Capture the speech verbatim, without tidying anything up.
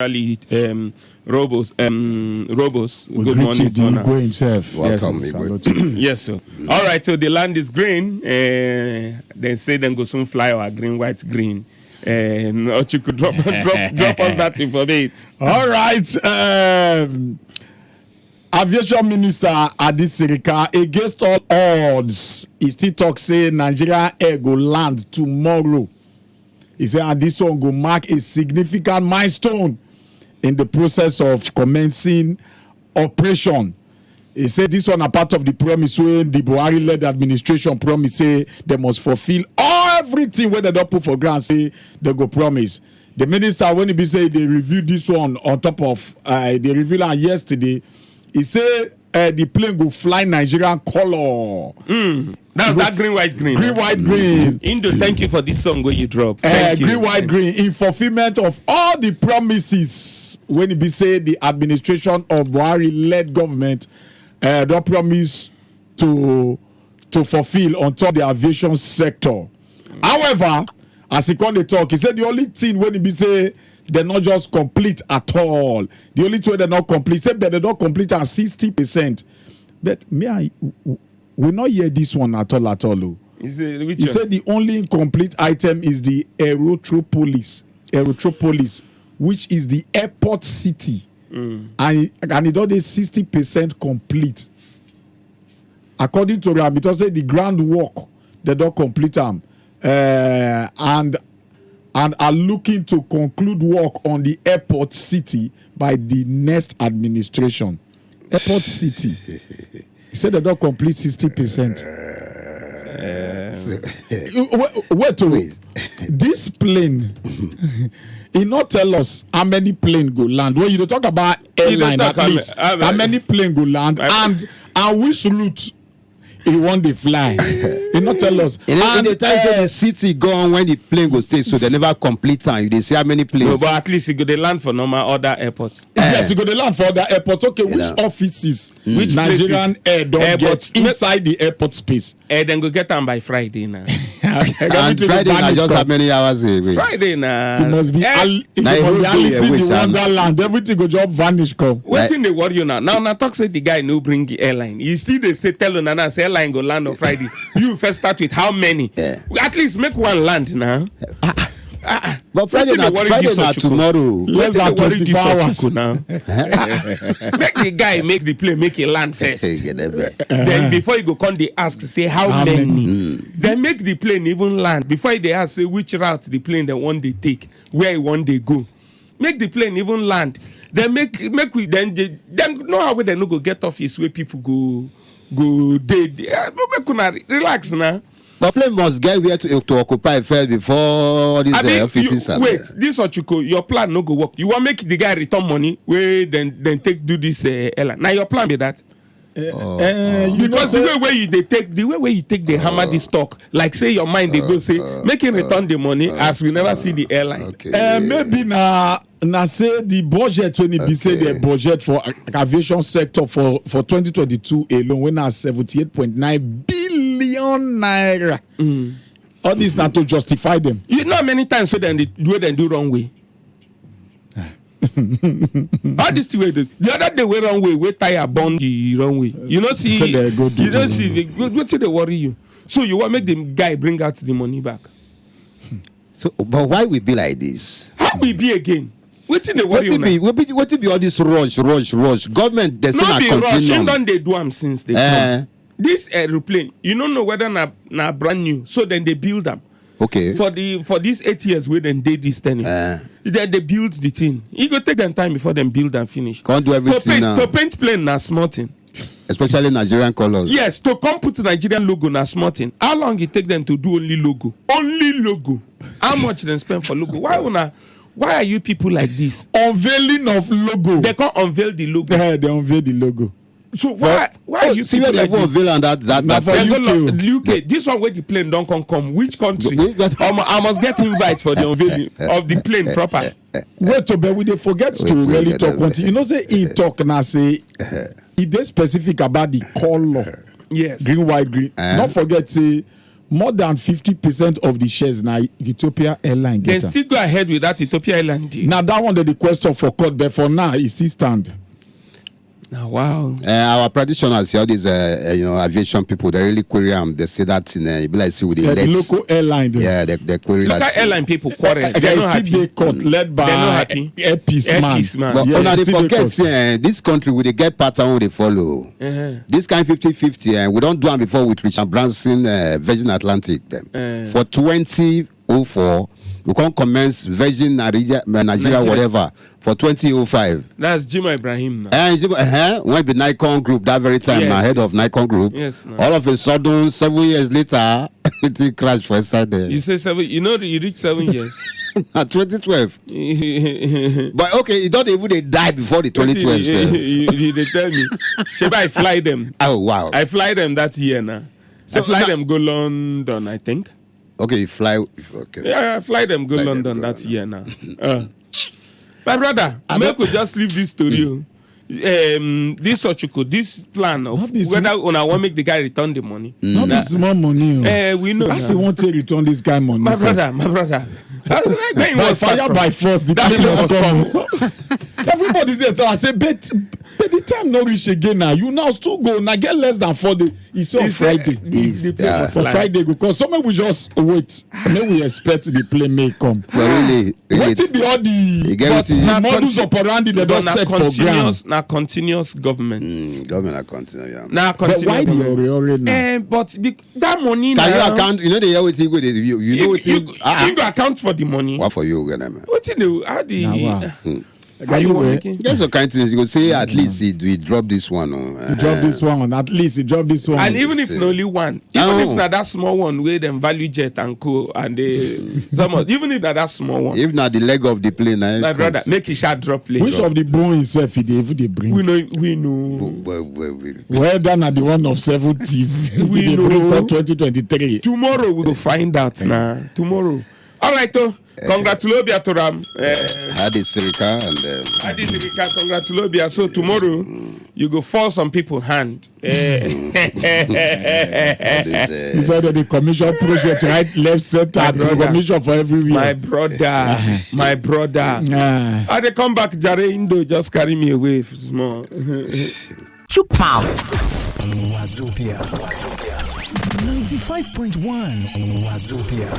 Charlie, um, Robos, um, Robos. We Good greet morning, you, the Donna. Igwe himself. Welcome, Yes, Igwe. Salute. Yes, sir. All right, so the land is green. Uh, they say then go soon fly our green, white, green. Uh, or you could drop, drop, drop us that informate. All right. Um, Aviation Minister Adi Sirika, against all odds, he still talk say Nigeria Air go land tomorrow. He say, and this one go mark a significant milestone in the process of commencing operation. He say this one a part of the promise wey the Buhari-led administration promise say they must fulfill everything wey they don put for ground say they go promise. The minister, when he be say they review this one on top of uh, they review am yesterday, he say uh, the plane go fly Nigerian color. That's that green, white, green. Green, white, green. Indo, thank you for this song where you drop. Uh, Thank you. Green, white, green. In fulfillment of all the promises when it be say the administration of Buhari-led government uh, don promise to to fulfill on top the aviation sector. However, as he come dey talk, he say the only thing when he be say they not just complete at all. The only thing they not complete, say but they don't complete at sixty percent. But me, I we not hear this one at all at all. Oh. Is it, which He one? said the only incomplete item is the Aerotropolis, Aerotropolis, which is the airport city, and and it already sixty percent complete. According to Ram, it was say the groundwork they don't complete them, uh, and and are looking to conclude work on the airport city by the next administration. Airport city. He said they don't complete sixty percent. Wait, wait, oh, this plane, he not tell us how many plane go land. When you dey talk about dey airline, talk at am- least am- how many plane go land I- and and which route he want dey fly. He not tell us. In, in And, the time say uh, the city gone when the plane go stay, so they never complete time. You dey see how many planes? No, but at least you go dey land for normal other airports. Yes, you go dey land for other airport. Okay, which know. offices Which Nigerian places? Air don Airport, get inside the airport space? Eh, then go get them by Friday now. And Friday na just how many hours away? Friday now. It must be Eh, al- it Na must be Europe Alice dey in wish, the I know. Wonderland. Everything go just vanish come. Wetin dey worry you now? Now, now talk say the guy no bring the airline. You still dey say tell una now say airline go land on Friday. You first start with how many? Yeah. At least make one land now. But Friday Wetin na dey worry Friday this na Ochuku? tomorrow. Less Wetin than dey worry this twenty-four hours. Ochuku now? Make the guy make the plane make a land first. Hey, get that back. Then before you go come dey ask say how, How many, many? Then make the plane even land before you dey ask say which route the plane dem wan dey take, where e wan dey go. Make the plane even land, then make make we then dey then know how wey dem no go get office wey people go go dey there. Eh, no, make una re- relax na. But plane must get where to, to occupy first before all these Abi, uh, offices you, are wait, this Ochuko, your plan no go work. You wan make the guy return money wey dem dem take do this uh, airline? Na your plan be that. Eh, you know Because the say- way wey you dey take the way wey you take dey hammer this talk, like say your mind dey go say make him return the money as we never see the airline. Okay. Eh, maybe na na say the budget when it be say the Okay. budget for a- aviation sector for for twenty twenty-two alone when na seventy-eight point nine billion naira. All this na to justify them. You know how many times wey dem dey wey dem do runway? All this thing wey dey the other day wey runway wey tire burn the runway. You no see Say they go do you no the- see the- wetin dey worry you? So you wan make the guy bring out the money back? So, but why we be like this? How we be again? Wetin dey worry you Wetin now? be wetin wetin be all this rush rush rush? Government dey say No na be rush. Him continue. Don dey do am since they Eh. come. This aeroplane, you no know whether na na brand new, so then they build am. Okay. For the for these eight years wey dem dey this tenure, Eh. then they build the thing. E go take them time before dem build am finish. Can't do To everything paint now. To paint plane na small thing. Especially Nigerian colors. Yes, to come put Nigerian logo na small thing. How long e take them to do only logo? Only logo. How much dem spend for logo? Why una? Why are you people like this? Unveiling of logo. They can't unveil the logo. Eh, they unveil the logo. So why why are you See people where they like go this? unveil and that that Na that for They U go K. lo- U K. This one where the plane don't come come. Which country? Which country? Um, I must get invite for the unveiling of the plane proper. Wait, oh, but we dey forget to Wait, really wait, talk wait. one thing. You know, say he talk now say he dey specific about the color Yes. green, white, green. Eh? Not forget say More than fifty percent of the shares na Ethiopia Airline Then get am. Still go ahead with that Ethiopia Airline deal. Na that one dey the question for court, but for now e still stand. Now, wow. Uh, our practitioners, all these uh, uh, you know aviation people, they really query am. They say that in uh, e be like say we dey Yeah, the let. Local airline. Dey. Yeah, they, they query Look that. At airline people quarrel. They're Again, not still happy. Dey court led by They're not happy. Airpeace Air man. Peace man. But Yes, una dey still dey forget court. Say uh, this country we dey get pattern wey dey follow. Uh-huh. This kind fifty fifty, uh, we don do am before with Richard Branson, uh, Virgin Atlantic. Them. Eh. For twenty oh four, we come commence Virgin Nigeria, Nigeria, Nigeria. Whatever, for twenty oh five. That's Jimoh Ibrahim now. Eh, you see, uh, when be Nikon Group that very time, Yes, na head yes. Of Nikon Group. Yes, no. All of a sudden, seven years later, it crash for inside there. You say seven. You know you reach seven years. At twenty twelve. You, But okay, e don even dey die before the twenty twelve. you, Sef. you, you dey tell me. Sheba, I fly them. Oh wow. I fly them that year now. So I fly na- them go London, I think. Okay, you fly. Okay. Yeah, I fly them go Fly them London go that London. Year now. Uh, my brother, make we just leave this story. Oh. Um, this Ochuko, this plan of Not this whether una wan make the guy return the money. No be small money. Oh. Eh, we know. I Now. Say one take return this kind money. My Sef. Brother, my brother. That's where you By wan start fire, from. By force, the That plane plane must must come. Everybody dey talk. I say, but, but the time no reach again now. You now still go. Now get less than four days. It's on He say Friday. The, the Is plane that- must For fly. Friday go come. So make we just wait. Make we expect the plane may come. But really, really, Wetin be all the You get but wetin- the Na modus conti- operandi they But don na set for ground. Continuous, na continuous government. Mm, government are continue. Yeah. Na But why the continuous government. ore ore now? Eh, but be, that money Can you now, Account? You know the year wetin you go dey you, you know you, wetin. you, you go account for the money. What for you, Ogeneme? Wetin the how the Na wa. how you wan Anyway. make it? Get some kind things. You go say at least he, he drop this one. Oh, He drop this one. At least he drop this one. And even if Say- na only one, even Oh. if na that small one wey dem value jet and co and the some of, even if na that small one, If na the leg of the plane, na my brother, make e sha drop plane. Which of the Boeing sef e dey even dey bring? We know, we know. Well, well, well. Whether na the one of seventies We dey bring know. Come twenty twenty-three. Tomorrow we go find out na. Tomorrow. All right, oh, congratulobia to Ram. Uh, Hadi Sirika and um, Adi Sirika, congratulobia. So tomorrow you go fall some people hand. Eh. this, uh, It's already the commission project right, left, center, My and brother. Commission for everywhere. My brother, my brother. Ah. I dey come back, Jare Indo just carry me away small. Chook mouth. Wazobia. Ninety-five point one Wazobia.